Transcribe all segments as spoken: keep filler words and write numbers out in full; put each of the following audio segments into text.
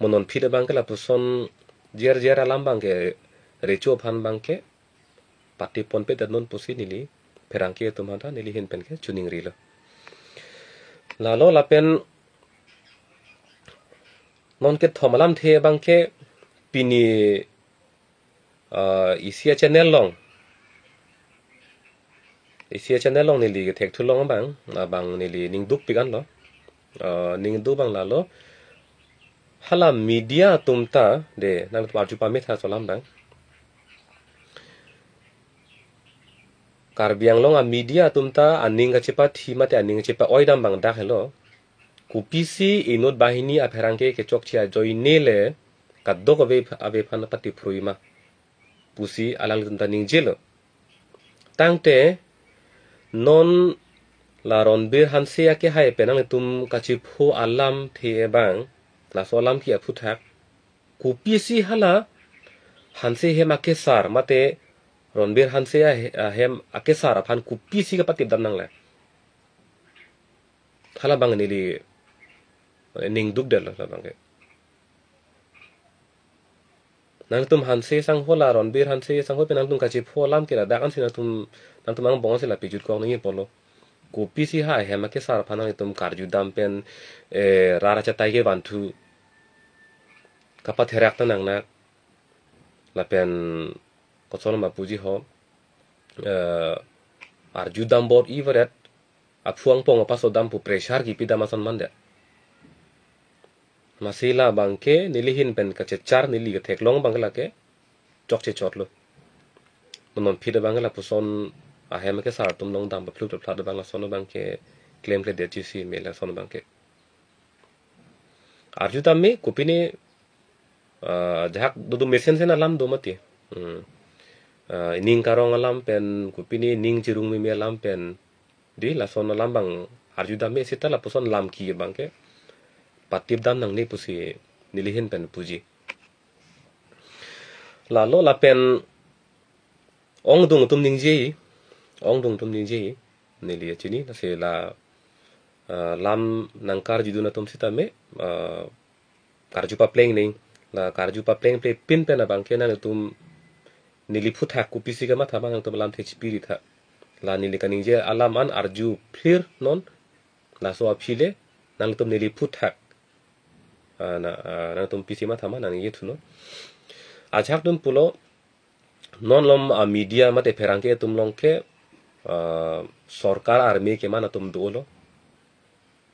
Mo non aphi abangke lapuson jer jer alam abangke recho aphan abangke patipon pedet non pusi neli pherangke atum aphanta neli ahin penke chiningrilo. Lalo lapen non kethom alamthe abangke pini ah, isi a-channel along. Isi a-channel along neli kethekthu along abang, abang neli ningduk pik anlo. Ah, ningduk abang lalo. Hala media atum ta, de, nangtum arju pame tha laso alam abang. Karbi Anglong a-media atum ta aning kachepathi mate aning kachepa-oi dam abang dak helo. Kopisi inut banghini apherangke kechokche ajoine le kadokave ave aphan patiphrui ma pusi alanglitum ta ningjelo. Tangte non la Ronbir Hanse akehai pen nangtum kachipho alamthe abang, laso alam ke aphuthak, kopisi hala Hanse ahem akesar mate Ronbir Hanse ahe- ahem akesar aphan kopisi kapatip dam nangle. Hala abang neli ningduk detlo hala abangke. Nangtum Hanse sangho la Ronbir Hanse sangho pen nangtum kachipho alam ke ladak ansi nangtum, nangtum angbong ansi la pejut kok nangji apotlo. Kopisi ha ahem akesar aphan nangtum karju dam pen, eh, rat achatai kevanthu kapatherak ta nangnak. Lapen kosonma puji ho, eh, arju dam bor ivaret aphu angpong apaso dam pu pressure kipi dam ason mande. Masi la abangke neli ahin pen kachechar neli ketheklong abangke lake chokche chotlo. Mo non aphi abangke lapuson ahem akesar atum along dam papluk paplak abang lason abangke klemkledetji si me lason abangke. Arju tame kopine, ah, jahak dodun mesen sen alam do mati. Hmm. Ah, ining karong alam pen kopine ining chirung meme alam pen. Di lason alam abang arju tame seta lapuson lam ke abangke patip dam nangne pusi neli ahin pen puji. Lalo lapen ongdung atum ningje, ongdung atum ningje, neli chini, lasi la, ah, lam nangkarjudun atum sitame, ah, karju papleng ning, la karju papleng ple pin pen abangke nangtum neli aphuthak kopisi kamatha ma nangtum alamthe chipirit tha. La neli kaningje alam an arju phir non, laso aphi le nangtum neli aphuthak. Ah, na, ah, nangtum pisi matha ma nangji thunon. Ajahak atum pulo, non alom a-media mate pherangke atum along ke, ah, sorkar army keman atum dolo.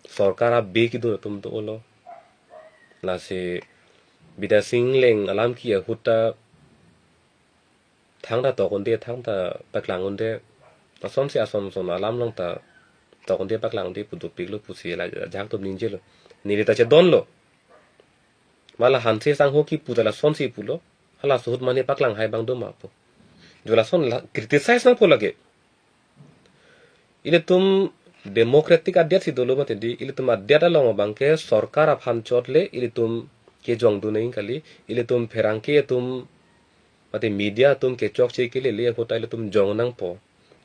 Sorkar abe kedo atum dolo. Lasi Bidya Sing Engleng alam ke ahut ta thangta tok unde, thangta paklang unde, asonsi ason son alam along ta tok unde paklang unde pu dopiklo pusi la ajahak atum ningjelo. Neli ta chedonlo. Ma la Hanse sangho kipu ta lasonsi pulo. Halaso ahut mane paklang hai abang do ma pu. Jo lason la criticize nangpo lake. Ilitum democratic adet si dolo mati di, ilitum adet along abangke sorkar aphan chot le ilitum kejongdun nangji kali, ilitum pherangke atum mate media atum kechokche kelele ahut ta ilitum jong nangpo.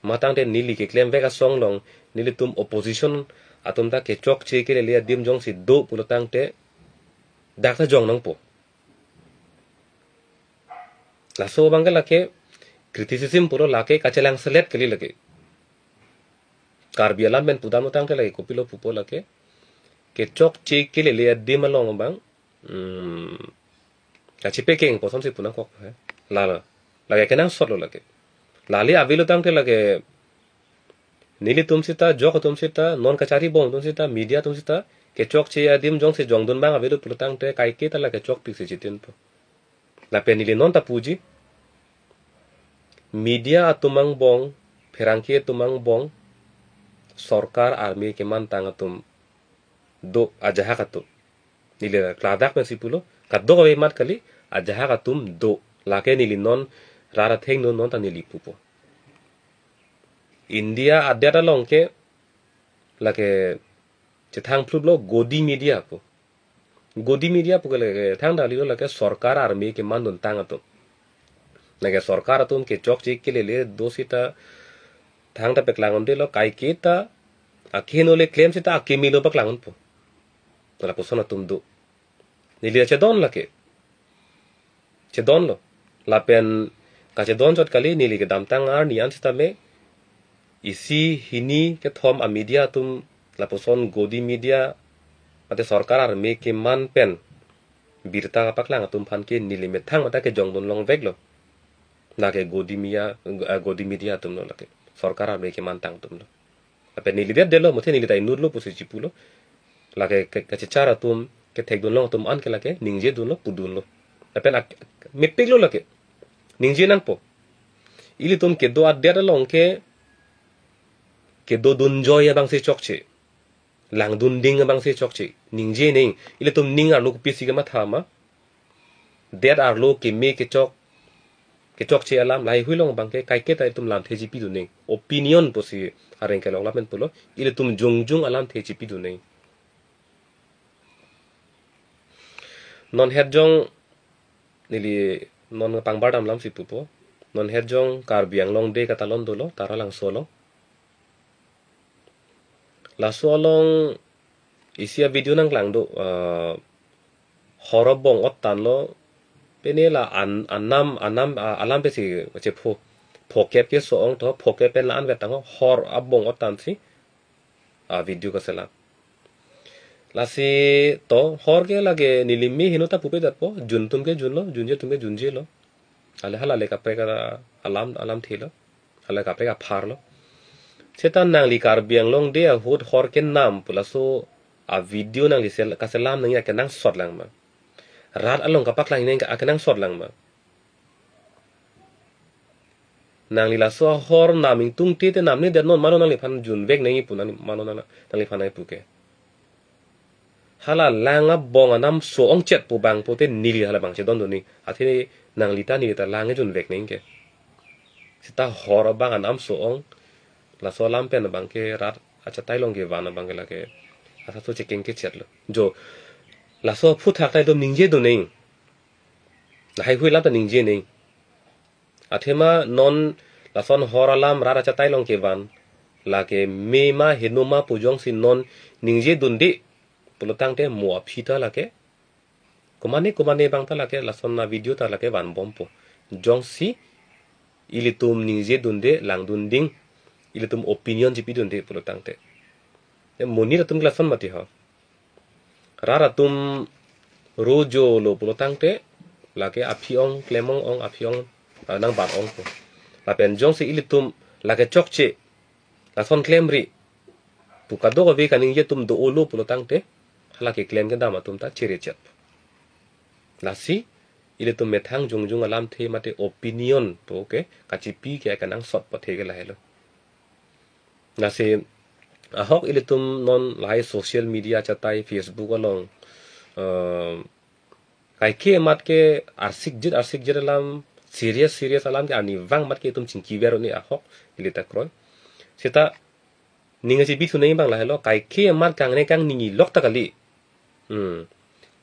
Matangte neli keklemvek asong along, nelitum opposition atum ta kechokche kelele adim jongsi do pulo tangte dak ta jong nangpo. Laso abangke lake criticism pulo lake kachelang selet kali lake. Karbi alam pen pudam tangte lake kopilo pupo lake. Kechokche kelele adim along abang. Hmm. Kachepekeng pu asonsi pu nangkok he. Lalo. Lake kenangsotlo lake. Lale avelo tangte lake nelitum sita, jok atum sita, non kacharibom atum sita, media atum sita, kechokche adim jongsi jongdun abang avelo pulo tangte kaike ta la kechokpik si chitinpo. Lapen neli non ta puji. Media atum angbong, pherangke atum angbong, sorkar army kemantang atum do ajahak atum. Neli ladak pensi pulo, kadokave amat kali, ajahak atum do. Lake neli non, rara theng non, non ta neli pupo. India adet along ke, lake, chethang phlutlo Godi media pu. Godi media pu ke lake, thangta lilo lake sorkar army kemanduntang atum. Lake sorkar atum kechokche kelele do sita thangta paklang undelo kaike ta akeheno le klem sita akeme lo paklang unpo. Lapuson atum do. Neli chedon lake. Chedonlo. Lapen kachedon chot kali, neli kedamtang arni an sitame isi hini kethom a-media atum lapuson Godi media mate sorkar arme keman pen birta kapaklang atum aphan ke neli methang mate kejongdun longveklo. Lake Godi media, eh, Godi media atumlo lake. Sorkar arme kemantang atumlo. Lapen neli det detlo, muthe neli ta inutlo pusi chipulo. Lake ke, kachechar atum, kethekdun long atum an ke lake ningjedunlo, pudunlo. Lapen ak, mepiklo lake. Ningje nangpo. Ilitum kedo adet along ke, kedodun joi abangsi chokche. Langdun ding abangsi chokche. Ningje neng. Ilitum ning arlo kopisi kematha ma. Det arlo keme kechok, kechokche alam lahai hui along abangke kaiketa itum lamthe chipidun neng. Opinion pusi areng kelong lamen pulo. Ilitum jongjung alamthe chipidun neng. Non het jong neli non pangbar dam lamsi pupo. Non het jong Karbi Anglong Day katalon dolo, Taralangso along. Laso along isi a-video nangklang do, eh, hor abong ottanlo, pene la an, anam, anam, ah, alam pensi chepho, phokep keso-ong to, phokep pen la-an vet tang ho, hor abong ottansi, ah, video kaselam. Lasi to, hor ke lake neli me heno ta pupe datpo, jun atum ke junlo, junje atum ke junjelo. Ale halale kaprek a-, alam, alamthelo. Hala kaprek apharlo. Seta nangli Karbi Anglong Day ahut hor kenam pu laso a-video nangli sel, kaselam nangji akenangsot lang ma. Rat along kapaklang nangji akenangsot lang ma. Nangli laso ahor nam ingtungte te namne det non, mano nangliphan junvek nangji pu nang, mano nang, nangliphan nangji pu ke. Hala lang abong anam so-ong chet pu bang pote neli hala bang chedondun neng. Athe nangli ta neli ta lang junvek neng ke. Seta hor abang anam so-ong. Laso alam pen abangke rat achatai along kevan abangke lake. Asa so chekeng kechetlo. Jo. Laso aphuthak ta itum ningjedun neng. Lahai hui alam ta ningje neng. Athema non lason hor alam rat achatai along kevan. Lake me ma heno ma pu jongsi non ningjedunde pulotangte mo aphi ta lake. Komane komane abang ta lake lason a-video ta lake vanbompo. Jongsi ilitum ningjedunde langdun ding. Ilitum opinion chipidunde pulotangte. E monit atum ke lason mati ho. Rat atum rojolo pulotangte, lake aphi ong, klem ong ong, aphi ong, ah, nangbat ongpo. Lapen jongsi ilitum, lake chokche, lason klemri pu kadokave kaningje atum do-olo pulotangte, hala keklem kedam atum ta chere chet. Lasi, ilitum methang jongjung alamthe mate opinion pu ke, kachipi ke akenangsot pathe ke lahelo. Lasi ahok ilitum non lahai social media achatai Facebook along, eh, kaike amat ke arsik jit arsik jit alam serious serious alam ke arnivang amat ke itum chingki ver un-e ahok ili ta kroi. Seta ning achipi thu nangji abang lahelo, kaike amat kangne kangni lok ta kali. Hmm.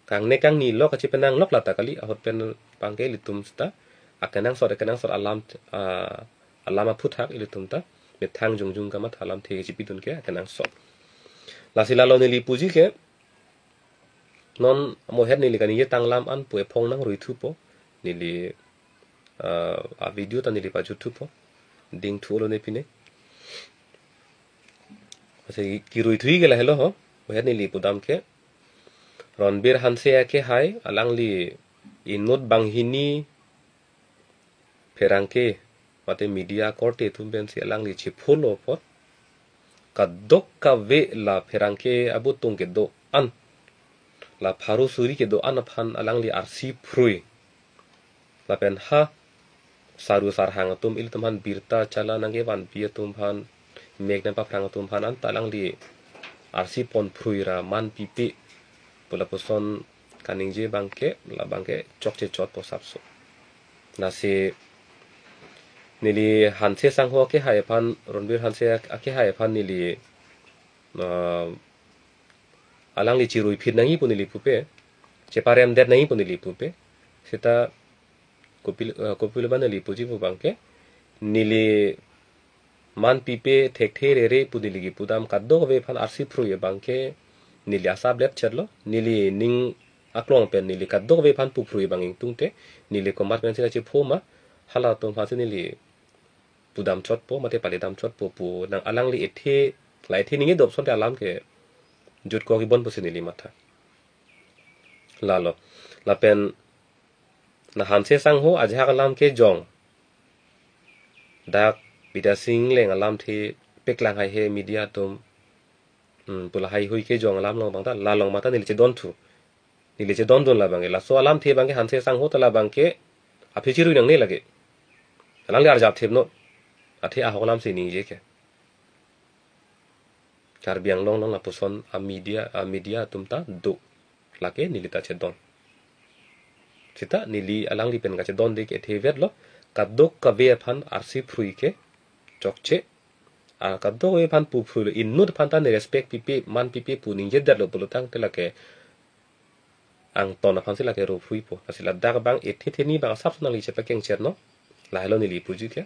Kangne kangni lok kachipenang lok lata kali, ahut pen abangke ilitum seta akenangsot, akenangsot alam, ah, alam aphuthak ilitum ta methang jongjung kamatha alamthe chipidun ke akenangsot. Lasi lalo neli puji ke non mo het neli kaningje tanglam an pu ephong nang rui thupo, neli, ah, a-video ta neli pajut thupo. Ding thulo ne pine. Ase kirui thuji ke lahelo ho. Mo het neli pudam ke. Ronbir Hanse akehai alangli inut banghini pherangke mate media korte atum pensi alangli chephulo apot. Kadokave la pherangke abutung kedo-an, la pharo suri kedo-an aphan alangli arsi phrui. Lapen ha saru sarhang atum ilitum aphan birta chala nangkevanpi atum aphan, mek nangpaphrang atum aphan anta alangli arsi pon phrui ra man pipe pu lapuson kaningje abangke, labangke chokche chotpo sapso. Lasi neli Hanse sangho akehai aphan, Ronbir Hanse ak-, akehai aphan neli, ah, alangli chirui phit nangji pu neli pupe, cheparem det nangji pu neli pupe. Seta kopil, ah, kopilo abang neli puji pu abangke, neli man pipe thekthe rere pu neli kipudam kadokave aphan arsi phrui abangke neli asap let chetlo, neli ning aklong pen neli kadokave aphan puphrui abang ingtungte, neli komat pensi la chepho ma, halatum aphansi neli pudam chotpo, mate palidam chotpo pu nang alangli ethe, la ethe ningje dopson te alam kejut kok ibon pusi neli matha. Lalo, lapen na Hanse Sangho ajahak alam kejong, dak Bidya Sing Engleng alamthe paklang haihe media atum, hmm, pu lahai hui kejong alam along abang ta, la along abang ta neli chedonthu. Neli chedondun labang ke. Laso alamthe abang ke Hanse Sangho ta labang ke aphi chirui nangne lake. Alangli arjap thepnon. Athe ahok alamsi ningje ke. Karbi Anglong along lapuson a media, a media atum ta do. Lake neli ta chedon. Seta neli alangli pen kachedonde ke ethe vetlo. Kadokave aphan arsi phrui ke chokche. A kadokave aphan puphrui lo, inut aphan ta ne respect pipe, man pipe pu ningjedetlo pulo tangte lake angton aphansi lake ro phruipo. Lasi ladak abang ethe theni abang asap nangli chepakengchernon. Lahelo neli puji ke.